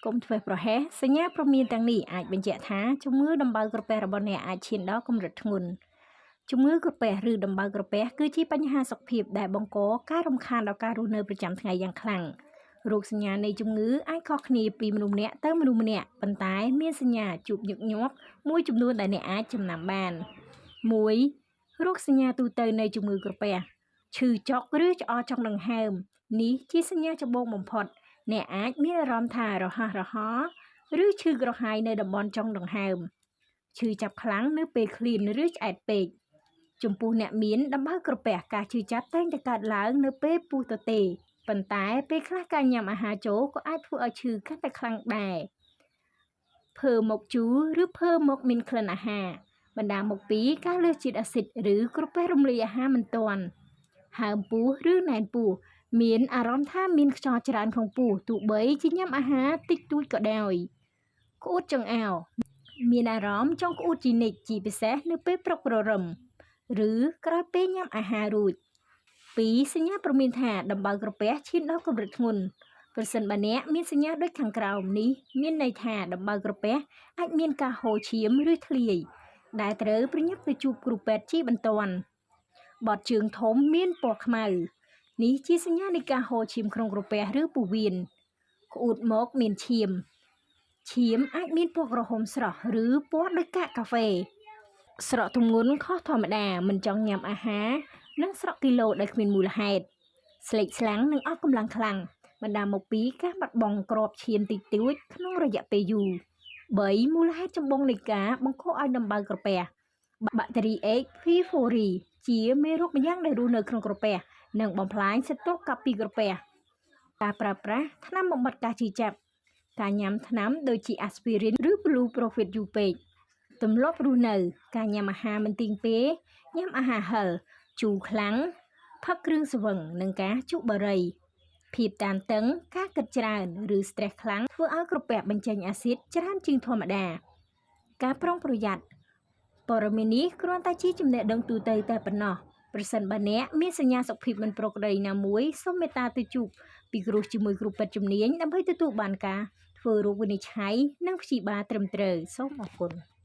កុំធ្វេសប្រហែសសញ្ញាព្រមានទាំងនេះអាចបញ្ជាក់ថាជំងឺដំបៅក្រពះរបស់អ្នកអាចឈានដល់កម្រិតធ្ងន់ជំងឺក្រពះឬដំបៅក្រពះគឺជាបញ្ហាសុខភាពដែលបង្កការរំខានដល់ការរស់នៅប្រចាំថ្ងៃយ៉ាងខ្លាំងរោគសញ្ញានៃជំងឺអាចខុសគ្នាពីមនុស្សម្នាក់ទៅមនុស្សម្នាក់ប៉ុន្តែមានសញ្ញាជួបញឹកញាប់មួយចំនួនដែលអ្នកអាចចំណាំបាន1រោគសញ្ញាទូទៅនៃជំងឺក្រពះឈឺចុកឬច្អល់ចុងដង្ហើមនេះជាសញ្ញាចម្បងបំផុតអ្នកអាចមានអារម្មណ៍ថារហ័សរហោឬឈឺក្រហាយនៅតំបន់ចុងដង្ហើមឈឺចាប់ខ្លាំងនៅពេលឃ្លានឬឆ្អែតពេកចំពោះអ្នកមានដំបៅក្រពះការឈឺចាប់តែងតែកើតឡើងនៅពេលពោះទទេប៉ុន្តែពេលខ្លះការញ៉ាំអាហារចូលក៏អាចធ្វើឲ្យឈឺកាន់តែខ្លាំងដែរភើមកជូរឬភើមកមានក្លិនអាហារបណ្ដាលមកពីការលើសជាតិអាស៊ីតឬក្រពះរំលាយអាហារមិនទាន់ហើមពោះឬណែនពោះមានអារម្មណ៍ថាមានខ្យល់ច្រើនក្នុងពោះទោះបីជាញ៉ាំអាហារតិចតួចក៏ដោយក្អួតចង្អោរមានអារម្មណ៍ចង់ក្អួតជានិច្ចជាពិសេសនៅពេលព្រឹកព្រលឹមឬក្រោយពេលញ៉ាំអាហាររួច2សញ្ញាព្រមានថាដំបៅក្រពះឈានដល់កម្រិតធ្ងន់ប្រសិនបើអ្នកមានសញ្ញាដូចខាងក្រោមនេះមានន័យថាដំបៅក្រពះអាចមានការហូរឈាមឬធ្លាយដែលត្រូវប្រញាប់ទៅជួបគ្រូពេទ្យជាបន្ទាន់បត់ជើងធំមានពណ៌ខ្មៅនេះជាសញ្ញានៃការហូរឈាមក្នុងក្រពះឬពោះវៀនក្អួតមកមានឈាមឈាមអាចមានពណ៌ក្រហមស្រស់ឬពណ៌ដូចកាកកាហ្វេស្រកទម្ងន់ខុសធម្មតាមិនចង់ញ៉ាំអាហារនិងស្រកគីឡូដោយគ្មានមូលហេតុស្លេកស្លាំងនិងអស់កម្លាំងខ្លាំងបណ្ដាលមកពីការបាត់បង់គ្រាប់ឈាមតិចតួចក្នុងរយៈពេលយូរ3មូលហេតុចម្បងនៃការបង្កឲ្យដំបៅក្រពះបាក់តេរី H. pylori ជាមេរោគម្យ៉ាងដែលរស់នៅក្នុងក្រពះនិងបំផ្លាញសន្ទុះកាពីក្រពះការប្រើប្រាស់ថ្នាំបំបត្តិការឈឺចាប់ការញ៉ាំថ្នាំដូចជាអាស្ពីរីនឬ Ibuprofen យូរពេកទម្លាប់រស់នៅការញ៉ាំអាហារមិនទៀងពេលញ៉ាំអាហារហឹរជូរខ្លាំងផឹកគ្រឿងស្រវឹងនិងការជក់បារីភាពតានតឹងការគិតច្រើនឬ stress ខ្លាំងធ្វើឲ្យក្រពះបញ្ចេញអាស៊ីតច្រើនជាងធម្មតាការប្រុងប្រយ័ត្នព័ត៌មាននេះគ្រាន់តែជាចំណេះដឹងទូទៅតែប៉ុណ្ណោះប្រសិនបើអ្នកមានសញ្ញាសុខភាពមិនប្រក្រតីណាមួយសូមមេត្តាទៅជួបពិគ្រោះជាមួយគ្រូពេទ្យជំនាញដើម្បីទទួលបានការធ្វើរោគវិនិច្ឆ័យនិងព្យាបាលត្រឹមត្រូវសូមអរគុណ។